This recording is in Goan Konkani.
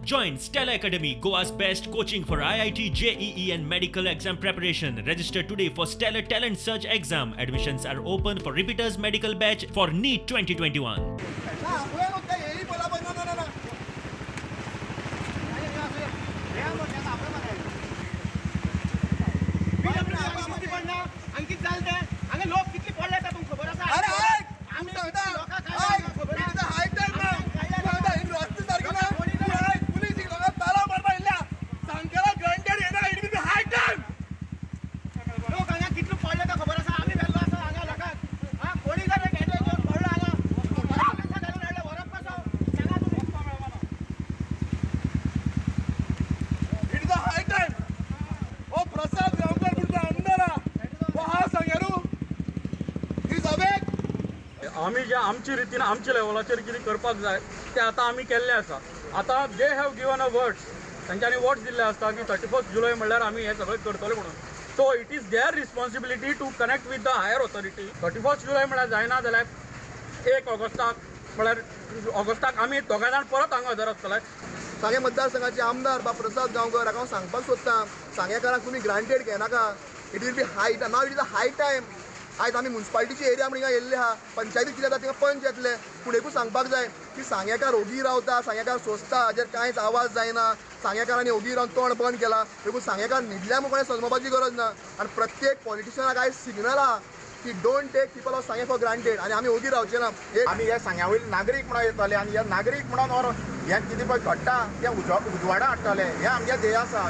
Join Stellar Academy, Goa's best coaching for IIT, JEE, and medical exam preparation. Register today for Stellar Talent Search exam. Admissions are open for repeaters medical batch for NEET 2021. ना आपल्याला नुसतं हेही बोला पण ना ना ना आणखी चालते हांगा लोक कितले पडले ते तुमकां खबर आसा. अरे ऐक, आमी सांगता, लोकांक ऐक, खबर it आसा. Is a high time now. सांगता, ही रस्ते सारखे ना, तूं ऐक, पुलीस ही लोकांक तालाव मारपा येयल्या. सांगता ग्रांटेड येना, it will be high time. लोक हांगा कितले पडले ते खबर आसा. आमी व्हेल्लो आसा हांगा लोकांक. हा कोणी जर एक हेजे घेवन पडलो हांगा घालून हाडले व्हरप कसो सांगा तुमी. It is a high time. ओ प्रसाद गांवकर म्हणतो आमदार हा. ओ हा सांग्यारू is awake. आमी जे आमची रितीन आमच्या लेवलाचेर कितें करपाक जाय तें आतां आमी केल्लें आसा. आतां they have given a words, तांच्यांनी वर्ड्स दिल्ले आसता की 31 जुलय म्हणल्यार आमी हें सगळें करतले म्हणून. So it is their responsibility to connect with the higher authority. 31 जुलय म्हणल्यार जायना जाल्यार 1 ऑगस्टाक, म्हणल्यार ऑगस्टाक आमी दोगां जाण परत हांगा हजर आसतले. सांगें मतदारसंघाचे आमदार बा प्रसाद गांवकर हाका हांव सांगपाक सोदता, सांगेकारांक तुमी granted घेनाका. It will be high now, it is a high time. आयज आमी मुन्सिपालिटीची एरिया म्हणून हिंगा येयल्ले आहा. पंचायती कितें जाता थिंगा पंच येतले, पूण एकूच सांगपाक जाय की सांगेकार ओगी रावता, सांगेकार सोंसता, हाजेर कांयच आवाज जायना. सांगेकारांनी ओगी रावन तोंड बंद केला देखून सांगेकार न्हिदल्या मुखार सजमोवपाची गरज ना. आनी प्रत्येक पॉलिटिशनाक आयज सिग्नल आहा की don't take people of Sanguem for granted. आनी आमी ओगी रावचे ना एक आमी हे सांग्या वयले नागरीक म्हणून येतले आनी हे नागरीक म्हणून or हें कितें पळय घडटा तें उजवाडा हाडटले, हें आमगे ध्येय आसा.